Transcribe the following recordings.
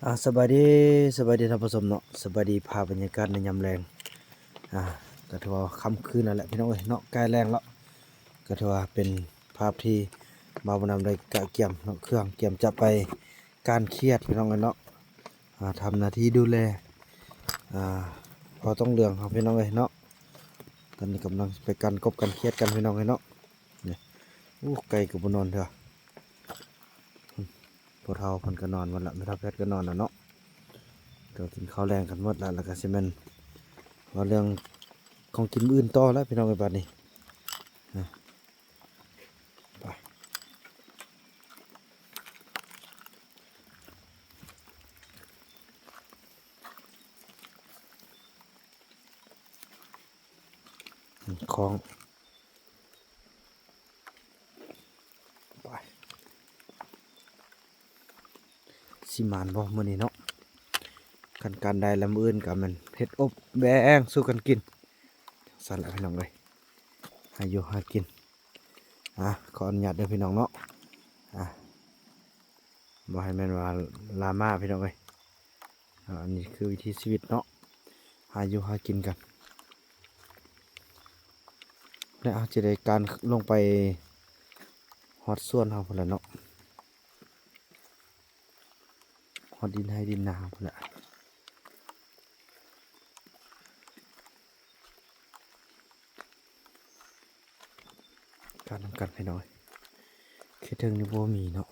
ອາ ສະບາຍດີ ສະບາຍດີທ່ານຜູ້ຊົມເນາະ ສະບາຍດີພາບບັນຍາກາດໃນຍາມແລງ. ອາ ກໍຖືວ່າຄ່ຳຄືນແລ້ວແຫຼະພີ່ນ້ອງເອີຍເນາະ ໃກ້ແລງແລ້ວ ກໍຖືວ່າເປັນພາບທີ່ບ່າວບຸນນຳໄດ້ກະກຽມເນາະ ເຄື່ອງກຽມຈະໄປການຂຽດພີ່ນ້ອງເອີຍເນາະ. ອາ ທຳໜ້າທີ່ດູແລ ອາ ພໍ່ຕ້ອງເຫຼືອງເຮົາພີ່ນ້ອງເອີຍເນາະ. ຕອນນີ້ກຳລັງໄປການກົບການຂຽດກັນພີ່ນ້ອງເອີຍເນາະ. ນີ້ ໂອ້ ໄກ່ກໍບໍ່ນອນເທື່ອ. ພໍ່ເຖົ້າເພິ່ນກໍນອນໝົດລະ ແມ່ເຖົ້າແພດກໍນອນລະເນາະ. ກໍກິນເຂົ້າແລງກັນໝົດລະ ແລ້ວກໍຊິແມ່ນເວົ້າເລື່ອງຂອງກິນມື້ອື່ນຕໍ່ລະພີ່ນ້ອງເອີຍ ບາດນີ້. ອາ ໄປ ຂອງ ໄປ ຊິໝານບໍ່ມື້ນີ້ເນາະ. ຄັນການໄດ້ລະ ມື້ອື່ນກໍແມ່ນເຮັດອົບແບ່ງສູ່ກັນກິນ ຈັ່ງຊັ້ນລະພີ່ນ້ອງເອີຍ ຫາຢູ່ຫາກິນ. ອາ ຂໍອະນຸຍາດເດີພີ່ນ້ອງເນາະ. ອາ ບໍ່ໃຫ້ແມ່ນວ່າລາມາພີ່ນ້ອງເອີຍ. ອາ ອັນນີ້ຄືວິຖີຊີວິດເນາະ ຫາຢູ່ຫາກິນກັນ ແລະ ເຮົາຈະໄດ້ການລົງໄປຮອດສວນເຮົາພຸ້ນລະເນາະ ຮອດດິນໄຮ່ດິນນາເຮົາພຸ້ນລະ. ການນຳກັນພີ່ນ້ອງ ເຂດເທິງນີ້ບໍ່ມີເນາະ.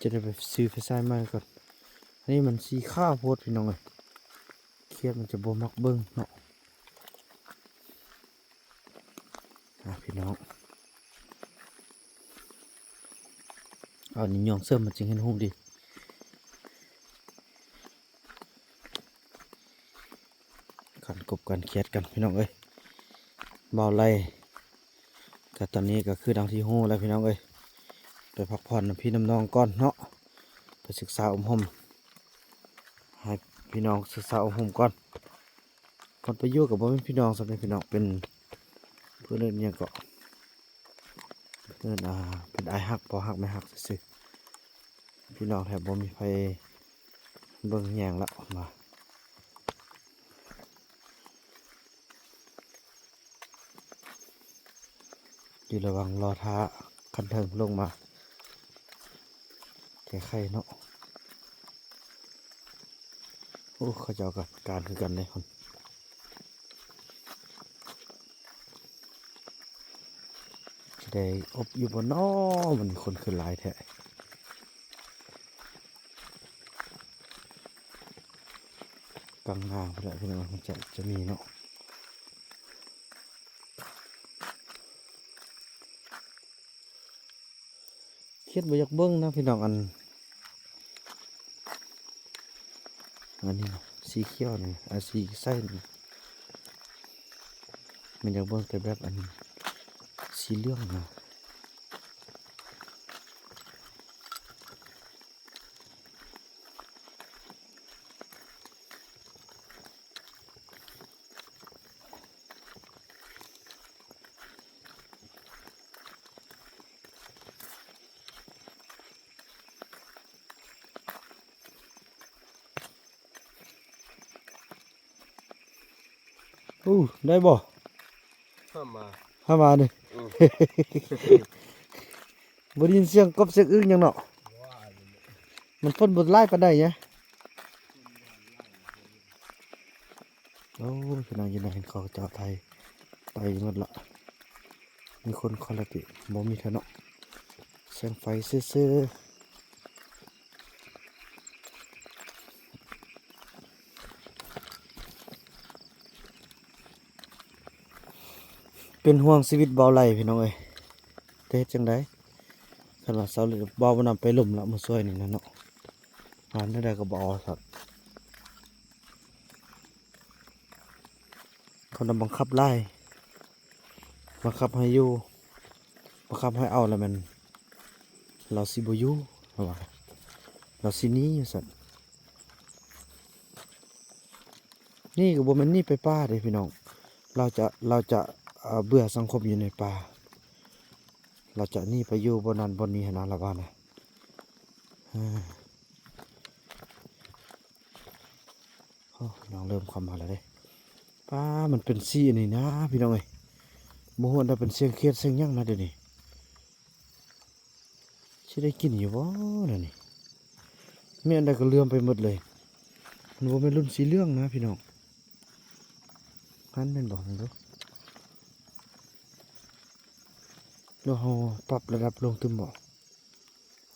ຈະໄດ້ໄປຊື້ໄຟສາຍໃໝ່ກ່ອນ. ອັນນີ້ມັນສີຂາວໂພດພີ່ນ້ອງເອີຍ ຂຽດມັນຈະບໍ່ມັກເບິ່ງເນາະ. ອາ ພີ່ນ້ອງ ເອົານີ້ຍ້ອງເສີມ ມັນຈຶ່ງເຫັນຮຸ່ງດີ. ການກົບການຂຽດກັນພີ່ນ້ອງເອີຍ. ເບົາໄຫຼ ກໍຕອນນີ້ກໍຄືດັ່ງທີ່ຮູ້ແລ້ວພີ່ນ້ອງເອີຍ ໄປພັກຜ່ອນນຳພີ່ນຳນ້ອງກ່ອນເນາະ ໄປສຶກສາອົບຮົມ ໃຫ້ພີ່ນ້ອງສຶກສາອົບຮົມກ່ອນ. ຄົນໄປຢູ່ກໍບໍ່ແມ່ນພີ່ນ້ອງຊ້ຳເດ້ພີ່ນ້ອງ ເປັນ ເພິ່ນເອີ້ນຫຍັງເກາະ ເພິ່ນເອີ້ນ ອ່າ ເປັນອ້າຍຮັກ ພໍ່ຮັກ ແມ່ຮັກຊື່ໆ ພີ່ນ້ອງແທບບໍ່ມີໃຜເບິ່ງແຍງລະວ່າ ຢູ່ລະຫວ່າງລໍຖ້າຄັນເທິງລົງມາແກ້ໄຂເນາະ. ໂອ້ ເຂົາເຈົ້າກໍການຄືກັນເດ້ ຄົນ ຊິໄດ້ອົບຢູ່ບໍ່ນໍ ມື້ນີ້ຄົນຄືຫຼາຍແທ້. ກາງນາພຸ້ນແຫຼະພີ່ນ້ອງ ມັນຈະ ຈະມີເນາະ. ຄຽດບໍ່ຢາກເບິ່ງນະພີ່ນ້ອງ ອັນ ອັນນີ້ນະ ສີຂຽວນີ້ ອາ ສີໃສນີ້ ມັນຢາກເບິ່ງແຕ່ແບບອັນສີເຫຼືອງນະ. ໂອ້ ໄດ້ບໍ່? ຫາມາ ຫາມານີ້ ອືມ ບໍ່ໄດ້ຍິນສຽງກົບສຽງອຶ່ງຫຍັງເນາະ ມັນຝົນບໍ່ຫຼາຍປານໃດຫຍັງ. ໂອ້ ພີ່ນ້ອງຢູ່ໃນເຫັນເຂົາເຈົ້າໄຖ ໄຖໝົດລະ ມີຄົນຄົນລະຕິ ບໍ່ມີເທື່ອເນາະ ແສງໄຟຊື່ໆ. ເປັນຫ່ວງຊີວິດເບົາໄຫຼພີ່ນ້ອງເອີຍ ແຕ່ເຮັດຈັ່ງໃດ ຄັນວ່າຊາວເລັດເບົານຳໄປລົມລະມື້ຊ່ວຍນີ້ນະເນາະ ຫາແນວໃດກໍບໍ່ເອົາຊັ້ນ. ເຂົານຳບັງຄັບຫຼາຍ ບັງຄັບໃຫ້ຢູ່ ບັງຄັບໃຫ້ເອົາລະແມ່ນລາວຊິບໍ່ຢູ່ ລາວວ່າ ລາວຊິໜີວ່າຊັ້ນ. ນີ້ກໍບໍ່ແມ່ນໜີໄປປ່າເດ້ພີ່ນ້ອງ, ລາວຈະ ລາວຈະ ເອີ່ ເບື່ອສັງຄົມຢູ່ໃນປ່າ, ລາວຈະໜີໄປຢູ່ບ່ອນນັ້ນບ່ອນນີ້ຫັ້ນນະ ລາວວ່ານະ. ເອີ ໂອ້ ນ້ອງເລີ່ມເຂົ້າມາແລ້ວເດ້. ປ້າ ມັນເປັນສີອັນນີ້ນະພີ່ນ້ອງເອີຍ, ບໍ່ຮູ້ວ່າເປັນສຽງຂຽດສຽງຫຍັງນະດຽວນີ້. ຊິໄດ້ກິນຢູ່ບໍ່ນະນີ້? ແມ່ນໃດກໍເຫຼືອມໄປໝົດເລີຍ. ມັນບໍ່ແມ່ນລຸ້ນສີເຫຼືອງນະພີ່ນ້ອງ. ຫັ້ນແມ່ນບໍ່? ເບິ່ງດູ. ແລ້ວເຮົາປັບລະດັບລົງຕື່ມບໍ່?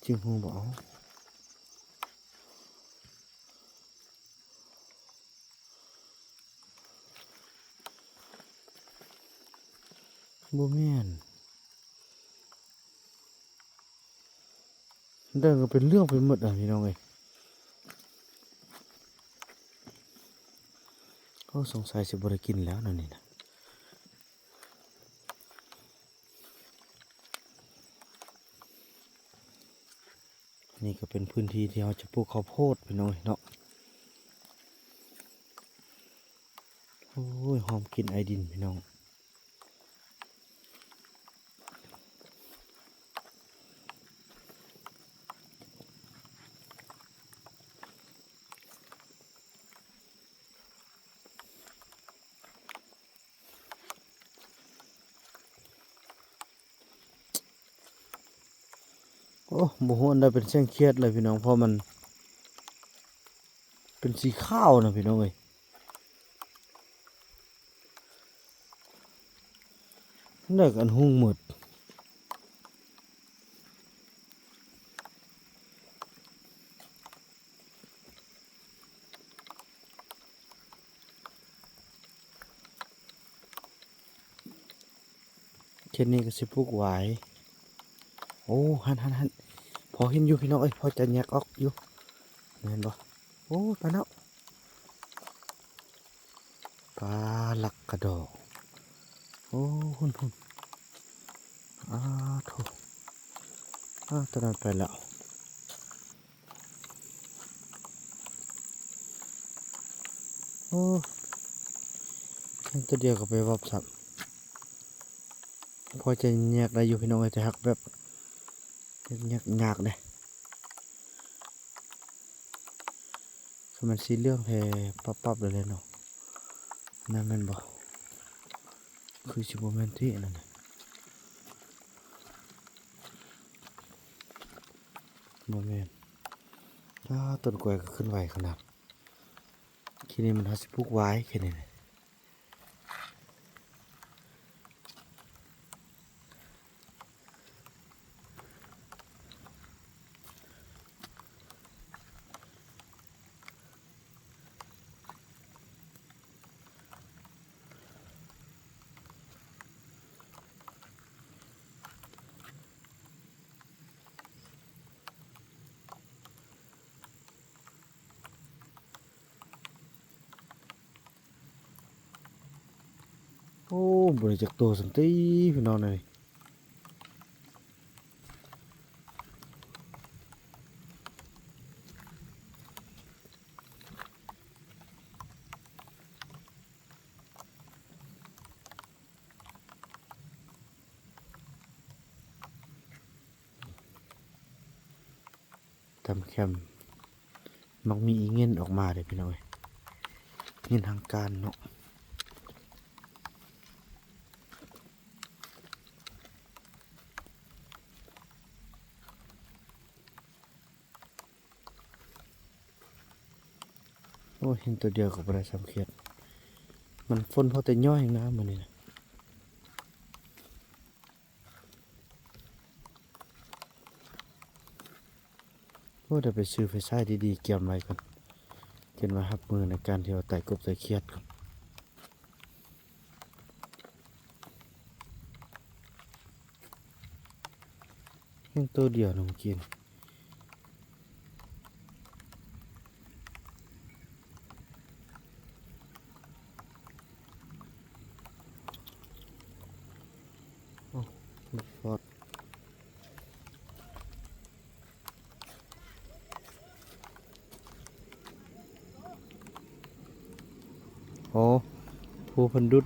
ຈຶ່ງຮູ້ບໍ່? ເອົາ ບໍ່ແມ່ນ. ເດີນກໍເປັນເລື່ອງໄປໝົດອະພີ່ນ້ອງເອີຍ. ໂອ້ ສົງໄສຊິບໍ່ໄດ້ກິນແລ້ວນະນີ້ນະ. ນີ້ກໍເປັນພື້ນທີ່ທີ່ເຮົາຈະປູກເຂົ້າໂພດພີ່ນ້ອງເອີຍເນາະ. ໂອ້ຍ ຫອມກິ່ນໄອດິນພີ່ນ້ອງ. ໂອ້ ບໍ່ຮູ້ອັນໃດເປັນສຽງຂຽດເລີຍພີ່ນ້ອງ, ເພາະມັນເປັນສີຂາວນະພີ່ນ້ອງເອີຍ. ເລິກອັນຮຸ່ງໝົດ. ເຂດນີ້ກໍຊິປູກຫວາຍ. ໂອ້ ຫັ້ນໆໆ ພໍເຫັນຢູ່ພີ່ນ້ອງເອີຍ, ພໍຈະແຍກອອກຢູ່. ແມ່ນບໍ່? ໂອ້ ໄປແລ້ວ. ປາລັກກະດໍ. ໂອ້ ພຸ້ນໆ. ອ້າໂທ້. ອ້າ ຕົວນັ້ນໄປແລ້ວ. ໂອ້ ເຫັນຕົວດຽວກໍໄປວັບຊ້ຳ. ພໍຈະແຍກໄດ້ຢູ່ພີ່ນ້ອງເອີຍ, ແຕ່ຫາກແບບ ແຍກຍາກເດ້. ຄັນມັນສີເຫຼືອງແທ້ປັບໆເລີຍເນາະ. ນັ້ນແມ່ນບໍ່? ຄືຊິບໍ່ແມ່ນຕິອັນນັ້ນນະ. ບໍ່ແມ່ນ. ອ້າ ຕົ້ນກ້ວຍກໍຂຶ້ນໄວຂະໜາດ. ເຂດນີ້ມັນ ເຮົາຊິປູກຫວາຍເຂດນີ້ນະ. ໂອ້ ບໍ່ໄດ້ຈັກໂຕຊ້ຳຕິພີ່ນ້ອງເອີຍ. ຕຳແຄມ ມັກມີອີເງັນອອກມາເດ້ພີ່ນ້ອງເອີຍ, ເງັນທາງການເນາະ. ໂອ້ຍ ເຫັນຕົວດຽວກໍບໍ່ໄດ້ຊ້ຳຂຽດ, ມັນຝົນພໍແຕ່ຍ້ອຍເອງນະມື້ນີ້ນະ. ໂອ້ ດຽວໄປຊື້ໄຟສາຍດີໆກຽມໄວ້ກ່ອນ, ກຽມໄວ້ຮັບມືໃນການທີ່ວ່າໄຕ່ກົບໄຕ່ຂຽດກ່ອນ. ຍັງໂຕດຽວໜຶ່ງກິນ. ໂອ້ ມັນຟອດ. ໂອ້ ຜູ້ເພິ່ນດຸດ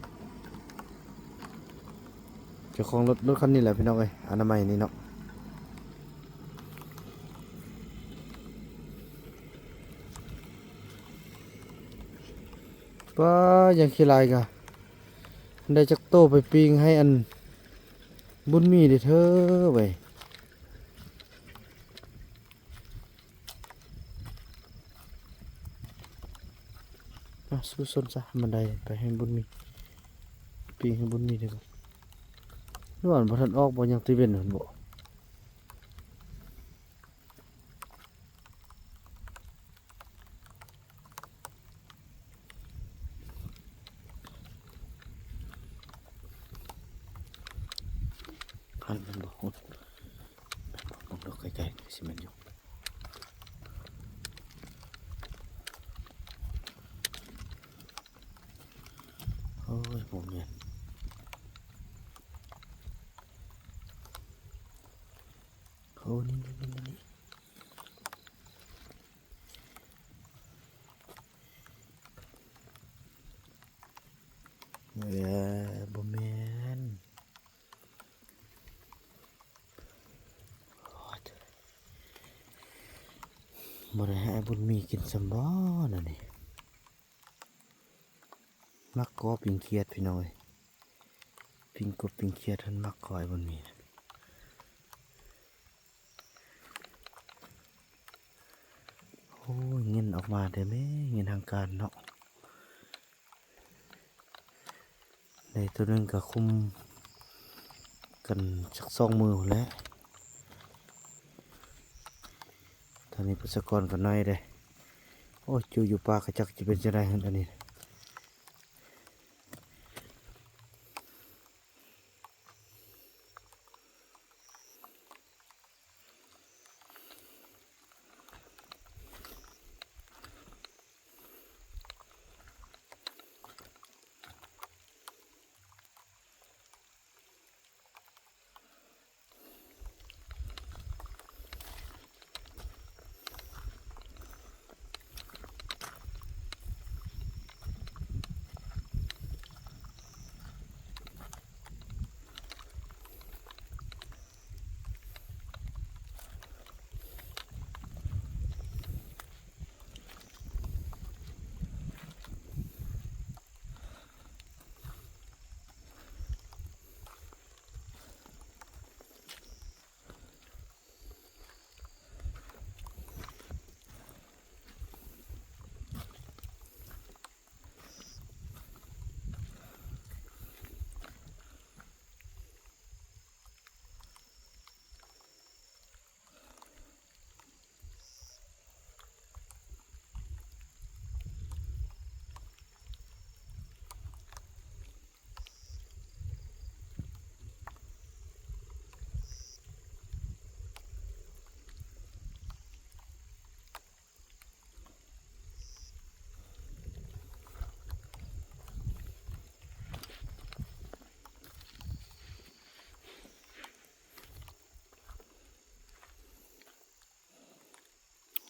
ເຈົ້າຂອງລົດ ລົດຄັນນີ້ແຫຼະພີ່ນ້ອງເອີຍ ອະນາໄມນີ້ເນາະ. ປ້າ ຢ່າງຂີ້ລາຍກະ ໄດ້ຈັກໂຕໄປປີ້ງໃຫ້ອັນບຸນມີເດີ້ເທີເວີຍ. ມາສູ້ຊົນຊະ ມັນໄດ້ໄປໃຫ້ບຸນມີ ປີ້ງໃຫ້ບຸນມີເດີ້. ຫຼືວ່າມັນບໍ່ທັນອອກບໍ່ ຍັງຕະເວັນຫັ້ນບໍ? ຫັ້ນແມ່ນບໍ່? ເບິ່ງດູໃກ້ໆ ຄືຊິແມ່ນຢູ່. ໂອ້ຍ ບໍ່ແມ່ນ. ໂອ້ ນີ້ໆໆໆ ເອີ ບໍ່ແມ່ນ. ໂອ້ຍ ບໍ່ໄດ້ໃຫ້ອ້າຍບຸນມີກິນຊ້ຳບໍ ແນວນີ້. ມັກກໍປີ້ງຂຽດ ພີ່ນ້ອງເອີຍ ປີ້ງກົບປີ້ງຂຽດ ຫັ້ນມັກກໍອ້າຍບຸນມີ. ໂອ້ຍ ເງິນອອກມາແດ່ແມ້ ເງິນທາງການເນາະ. ໄດ້ໂຕໜຶ່ງກະຄຸມກັນຈັກສອງມື້ພຸ້ນແຫຼະ. ຕອນນີ້ປະຊາກອນກະໜ້ອຍເດ້. ໂອ້ຍ ຢູ່ ຢູ່ປ່າກະຈັກຈະເປັນຈັ່ງໃດຫັ້ນ ອັນນີ້.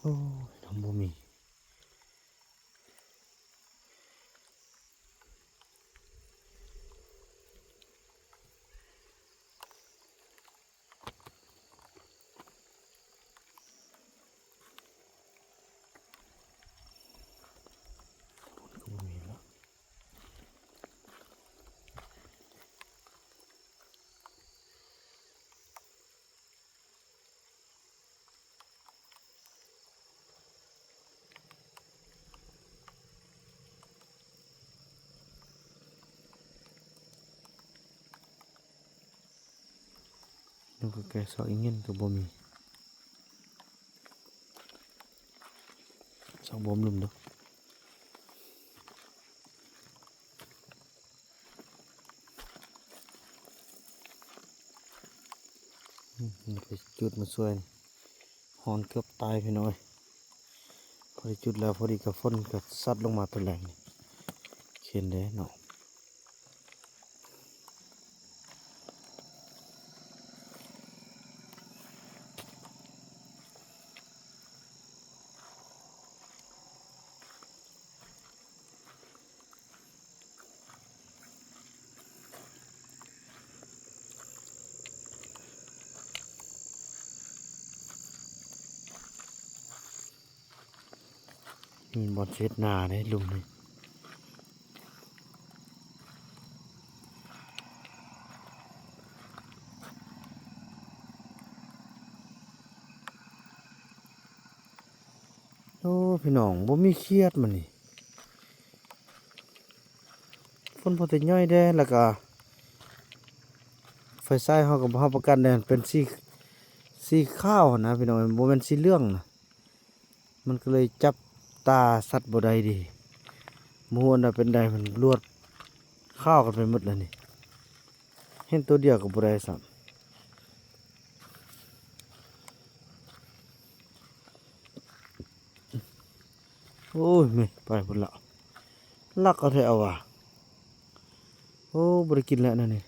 ໂອ້ຍ ນ້ຳບໍ່ມີ. ຍັງກະແກະຊອກອີ່ເງິນກະບໍ່ມີ ຊອກບໍ່ມາລຸ່ມເດີ້. ອືມ ໄປຈຸດມາຊ່ວຍ ຮ້ອນເກືອບຕາຍພີ່ນ້ອງເອີຍ. ພໍໄດ້ຈຸດແລ້ວ ພໍດີກະຝົນກະຊັດລົງມາຕອນແລງນີ້ ເຫັນເດ້ເນາະ. ໂ ນີ້ບ່ອນຊິເຮັດນາເດ້ ລຸ່ມນີ້. ໂອ້ ພີ່ນ້ອງ ບໍ່ມີຂຽດມື້ນີ້. ຝົນພໍແຕ່ຫຍ້ອຍແດ່ ແລ້ວກະໄຟສາຍເຮົາກໍບໍ່ຮັບປະກັນແດ່ ເປັນສີ ສີຂາວຫັ້ນນະພີ່ນ້ອງ ບໍ່ແມ່ນສີເຫຼືອງນະ. ມັນກໍເລີຍຈັບຕາສັດບໍ່ໄດ້ເດ ບໍ່ຮູ້ອັນໃດເປັນໃດ ມັນລວດຂາວກັນໄປໝົດແລ້ວນີ້. ເຫັນໂຕດຽວກໍບໍ່ໄດ້ຊ້ຳ. ໂອ້ຍ ແມ່ ໄປພຸ້ນລະ ລັກເອົາແທ້ເອົາວ່າ. ໂອ້ ບໍ່ໄດ້ກິນແລ້ວແນວນີ້.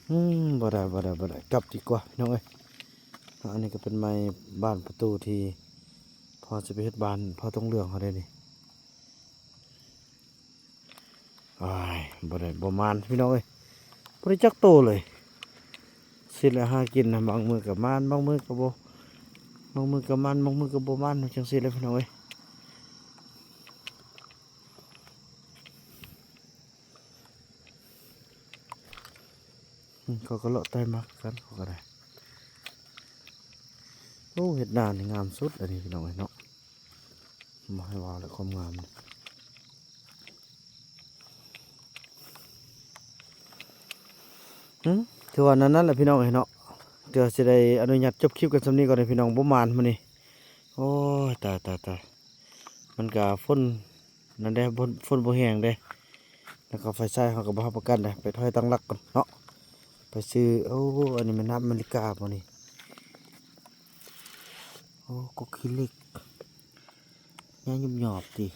ອືມ ບໍ່ໄດ້ ບໍ່ໄດ້ ບໍ່ໄດ້ ກັບດີກວ່າພີ່ນ້ອງເອີຍ. ອັນນີ້ກໍເປັນໄມ້ບານປະຕູທີ່ພໍ່ຊິໄປເຮັດບານພໍ່ຕົງເຫຼືອງເຮົາໄດ໋ນີ້. ໂອ້ຍ ບໍ່ໄດ້ ບໍ່ໝານພີ່ນ້ອງເອີຍ ບໍ່ໄດ້ຈັກໂຕເລີຍ. ຊິແຫຼະຫາກິນນະ ບາງມື້ກໍໝານ ບາງມື້ກໍບໍ່ ບາງມື້ກໍໝານ ບາງມື້ກໍບໍ່ໝານ ຈັ່ງຊີ້ແຫຼະພີ່ນ້ອງເອີຍ. ອືມ ເຂົາກໍເລາະໄຕ່ໝາກຄືກັນ ເຂົາກໍໄດ້. ໂອ້ ເຮັດນານີ້ງາມສຸດອັນນີ້ພີ່ນ້ອງເອີຍເນາະ ບໍ່ໃຫ້ວ່າແຫຼະຄວາມງາມ. ຫືມ ຖືວ່ານັ້ນໆແຫຼະພີ່ນ້ອງເອີຍເນາະ ກໍຊິໄດ້ອະນຸຍາດຈົບຄລິບກັນສ່ຳນີ້ກ່ອນເດີພີ່ນ້ອງ ບໍ່ໝານມື້ນີ້. ໂອ້ຍ ຕາຍໆໆ ມັນກະຝົນນັ້ນເດ້ ຝົນ ຝົນບໍ່ແຮງເດ້ ແລ້ວກໍໄຟສາຍເຮົາກໍບໍ່ຮັບປະກັນເດ້. ໄປຖອຍຕັ້ງຫຼັກກ່ອນເນາະ ໄປຊື້. ໂອ້ ອັນນີ້ແມ່ນນ້ຳອາເມລິກາບໍ່ນີ້? ໂອ້ ກົກຂີ້ເຫຼັກ ຍາຫຍອບໆຕິ.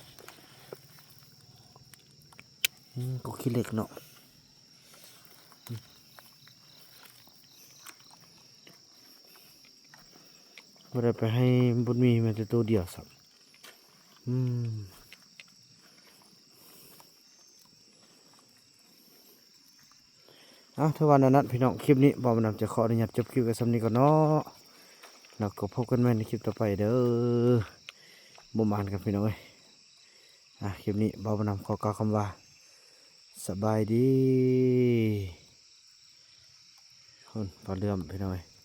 ອືມ ກົກຂີ້ເຫຼັກເນາະ. ບໍ່ໄດ້ໄປໃຫ້ບຸນມີແມ້ແຕ່ໂຕດຽວຊ້ຳ. ອືມ ເອົາ ຖ້າວ່ານັ້ນໆ ພີ່ນ້ອງ ຄລິບນີ້ບ່າວບຸນນຳຈະຂໍອະນຸຍາດຈົບຄລິບໄວ້ສ່ຳນີ້ກ່ອນເນາະ ແລ້ວກໍພົບກັນໃໝ່ໃນຄລິບຕໍ່ໄປເດີ. ບໍ່ໝານກັນພີ່ນ້ອງເອີຍ. ອ່າ ຄລິບນີ້ບ່າວບຸນນຳຂໍກ່າວຄຳວ່າ ສະບາຍດີ. ພຸ້ນ ປາເຫຼື້ອມພີ່ນ້ອງເອີຍ.